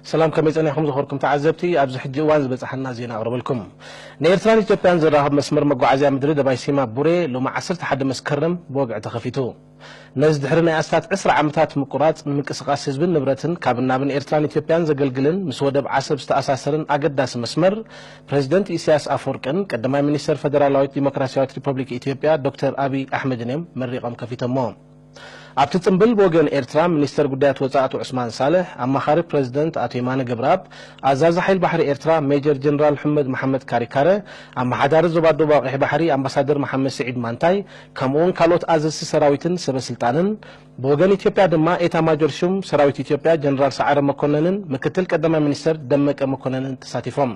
ሰላም፣ ከመይ ጸኒሕኩም ዝኸርኩም ተዓዘብቲ? ኣብዚ ሕጂ እዋን ዝበጻሓና ዜና ኣቕርበልኩም። ንኤርትራን ኢትዮጵያን ዘራኽብ መስመር መጓዓዝያ ምድሪ ደባይ ሲማ ቡሬ ሎሚ ዓሰርተ ሓደ መስከረም ብወግዒ ተኸፊቱ። ነዚ ድሕሪ ናይ ኣስታት ዕስራ ዓመታት ምቁራጽ፣ ንምንቅስቓስ ህዝብን ንብረትን ካብን ናብን ኤርትራን ኢትዮጵያን ዘገልግልን ምስ ወደብ ዓሰብ ዝተኣሳሰርን ኣገዳሲ መስመር፣ ፕረዚደንት ኢሳያስ ኣፈወርቅን ቀዳማይ ሚኒስተር ፈደራላዊት ዲሞክራሲያዊት ሪፐብሊክ ኢትዮጵያ ዶክተር ኣቢይ ኣሕመድን እዮም መሪቖም ከፊቶሞ። ኣብቲ ጽምብል ብወገን ኤርትራ ሚኒስተር ጉዳያት ወጻኢ ኣቶ ዑስማን ሳልሕ፣ ኣማኻሪ ፕረዚደንት ኣቶ የማነ ገብረኣብ፣ ኣዛዚ ሓይሊ ባሕሪ ኤርትራ ሜጀር ጀነራል ሕመድ መሓመድ ካሪካረ፣ ኣመሓዳሪ ዞባ ደቡብ ቀይሕ ባሕሪ ኣምባሳደር መሓመድ ስዒድ ማንታይ፣ ከምኡውን ካልኦት ኣዘዝቲ ሰራዊትን ሰበ ስልጣንን፣ ብወገን ኢትዮጵያ ድማ ኤታ ማጆር ሹም ሰራዊት ኢትዮጵያ ጀነራል ሰዓረ መኮነንን ምክትል ቀዳማይ ሚኒስተር ደመቀ መኮነንን ተሳቲፎም።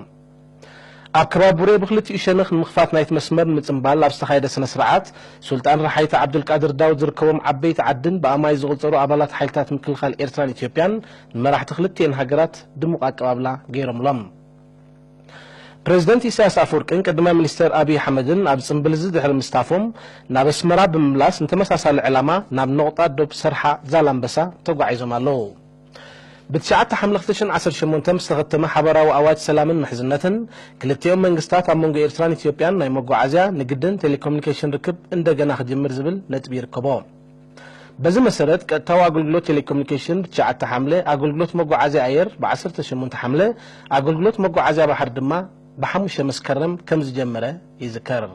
ኣብ ከባቢ ቡሬ ብክልቲኡ ሸነኽ ንምኽፋት ናይቲ መስመር ንምጽምባል ኣብ ዝተኻየደ ስነ ስርዓት፣ ሱልጣን ረሓይተ ዓብዱልቃድር ዳውድ ዝርከቦም ዓበይቲ ዓድን ብኣማይ ዝቑጸሩ ኣባላት ሓይልታት ምክልኻል ኤርትራን ኢትዮጵያን ንመራሕቲ ክልቲኤን ሃገራት ድሙቕ ኣቀባብላ ገይሮምሎም። ፕረዚደንት ኢሳያስ ኣፈወርቅን ቀዳማይ ሚኒስተር ኣብይ ኣሕመድን ኣብ ጽምብል እዚ ድሕሪ ምስታፎም፣ ናብ ኣስመራ ብምምላስ ንተመሳሳሊ ዕላማ ናብ ነቑጣ ዶብ ሰርሓ ዛላምበሳ ተጓዒዞም ኣለዉ። ብትሽዓተ ሓምለ ክልተ ሽሕን ዓሰርተ ሸሞንተን ዝተኸተመ ሓበራዊ ኣዋጅ ሰላምን ምሕዝነትን፣ ክልቲኦም መንግስታት ኣብ መንጎ ኤርትራን ኢትዮጵያን ናይ መጓዓዝያ፣ ንግድን ቴሌኮሙኒኬሽን ርክብ እንደገና ክጅምር ዝብል ነጥቢ ይርከቦ። በዚ መሰረት፣ ቀጥታዊ ኣገልግሎት ቴሌኮሙኒኬሽን ብትሽዓተ ሓምለ፣ ኣገልግሎት መጓዓዝያ ኣየር ብዓሰርተ ሸሞንተ ሓምለ፣ ኣገልግሎት መጓዓዝያ ባሕሪ ድማ ብሓሙሽተ መስከረም ከም ዝጀመረ ይዝከር።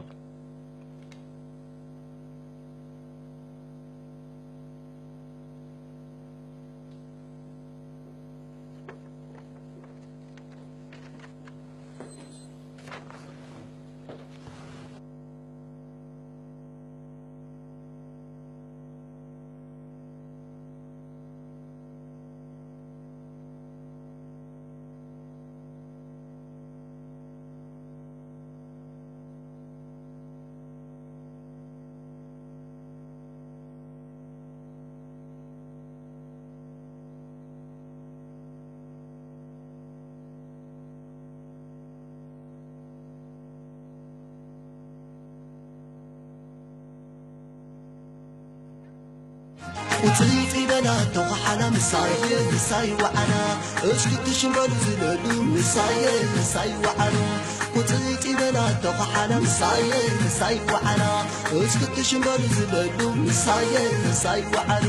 ውፅኢት ይበላ ተኳሓላ ምሳይ ምሳይ ወዓላ እስክትሽምበሉ ዝበሉ ምሳይ ምሳይ ወዓሉ ውፅኢት ይበላ ተኳሓላ ምሳይ ምሳይ ወዓላ እስክትሽምበሉ ዝበሉ ምሳይ ምሳይ ወዓሉ